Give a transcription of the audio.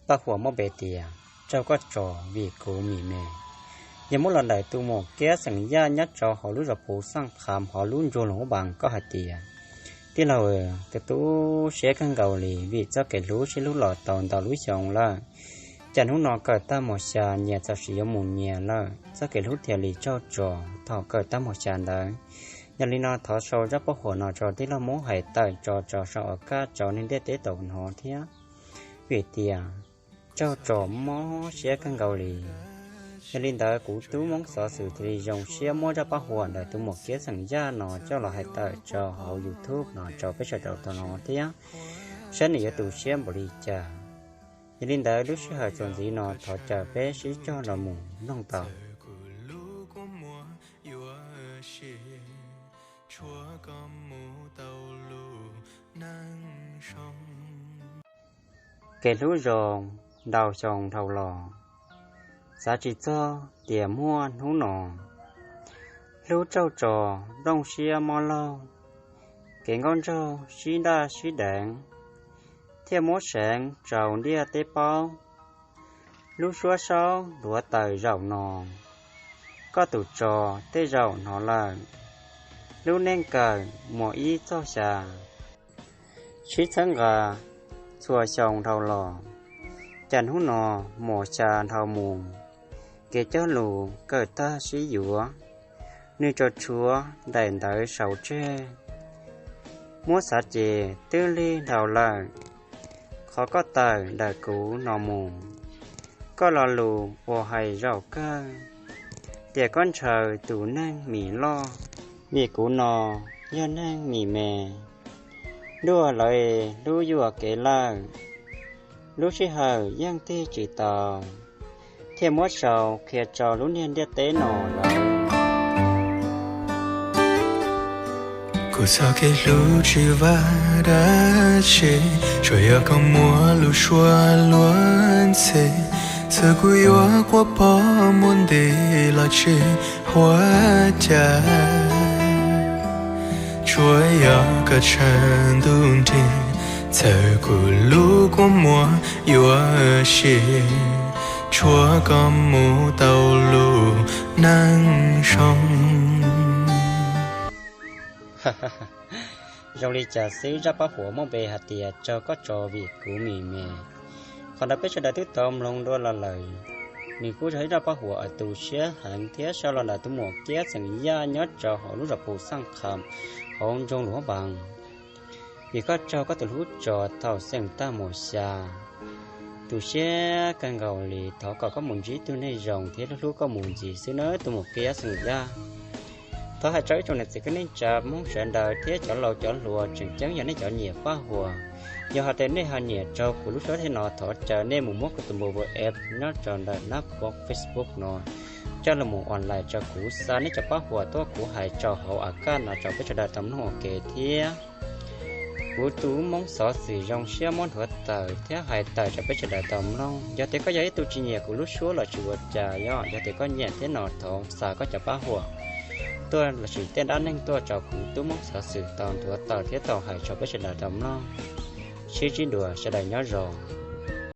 Paj Huam muaj npe tias Tsaug koj tso vim kuv mim me. Yog muab los ntawm tus muam Kiab xeem Yaj nyob rau hauv lub zos Phu Xaj Kham hauv lub nroog Luam Phav Npas koj hais tias, tij laug, tu tu siab kawg nkaus li vim txoj kev hlub sib hlub los tau ntau lub xyoo lawm, cas hnub no kawm tag mos xya nyias txawm sim yuav mus nyias lawm, txoj kev hlub thiaj li tsaug tso thaum kawm tag mos xya ntawd. Yog li no thov sau zaj paj huam no rau tij laug muab hais tawm tso rau saum uas kaj rau neeg ntiaj teb tau hnov thiab, vim tias tsaug tso mob siab kawg nkaus li. Yog li ntawd kuv tub Moob Xov Xwm thiaj li zoo siab muab zaj paj huam ntawm tus muam Kiab xeem Yaj no coj los hais tawm rau hauv YouTube no rau peb sawv daws tau hnov thiab, saib nws yuav tu siab npaum li cas. Yog li ntawd lub sij hawm txuas ntxiv no thov caw peb sib cog los mus mloog tau. Kev hlub zoo ntau xyoo dhau los, xav tsis txog tias muaj hnub no. Hlub tsaug tso, nplooj siab mob laug, kev nkauj nraug sib ntaj sib deev, thiaj muab seev rau ntiaj teb paub. Lub suab saub hluav taws zaum no, koj tus tso tej zaum hnov lawm. Lub neej kawm muaj ib txog xya, sib txhawb nqa txhua xyoo dhau los, cas hnub no mos xya dhau mus, kev cog lus kawm tag sib yuav, nws tsuas tshuav daim ntawv sau tseg. Muab xav ces twb lig dhau lawm, qhov koj tawm ntawm kuv no mus, koj lo lus uas hais zaum kawg, tias koj ntshaw tus neeg mim loj, vim kuv no yog neeg mim me. Ntuj, lawv hlub yuam kev lawm, lub sij hawm yeej tig tsis tau, thiaj muab sau qhia rau lub niag ntiaj teb no lawm. Kuv txoj kev hlub tsis vaj dab tsi, tsuas yog koj muaj lub suab luag ntxhi, xwb kuv yuav quaj pog muaj nti los tsis huaj cas. Tsuas yog koj tshaj ntuj nrig, txawm kuv lub kua muag yuav sim, tshuav koj mus tau lub neej zoo. Zoo li cas xwb zaj paj huam muaj npe hais tias Tsaug koj tso vim kuv mim me. Qhov ntawd peb sawv daws twb tau mloog dua los lawm. Nws kuj yog ib zaj paj huam uas tu siab heev thiab sau los ntawm tus muam Kiab xeem Yaj nyob rau hauv lub zos Phu Xaj Kham hauv nroog Luam Phav Npas. Vim koj tsaug koj tus hlub tso thaum xeem tag mos xya. Tu siab kawg nkaus li, thov kom koj mus ntsib tus neeg zoo thiab hlub hlub koj mus ntxiv xwb nawb tus muam Kiab xeem Yaj. Thov hais rau ib tsoom niam txiv kwv tij neej tsa Hmoob sawv daws thiab cov laus cov hluas, tseem ceeb yog nej cov nyiam paj huam. Yog hais tias nej ho nyiam rau kuv lub suab thiab no, thov caw nej mus muab kuv tus npawb WhatsApp nyob rau ntawm nab Facebook no coj los mus online rau kuv, xa nej cov paj huam tuaj kuv hais rau hauv a kaj no rau peb sawv daws tau mloog ua ke thiab. Kuv tus Moob Xov Xwm zoo siab muab nthuav tawm thiab hais tawm rau peb sawv daws tau mloog. Yog tias koj yog ib tug tsis nyiam kuv lub suab los tsis ua cas, yog, yog tias koj nyiam thiab no thov xa koj cov paj huam tuaj los sis tej dab neeg tuaj rau kuv tub Moob Xov Xwm tau nthuav tawm thiab tau hais rau peb sawv daws tau mloog. Sib ntsib dua, sawv daws nyob zoo.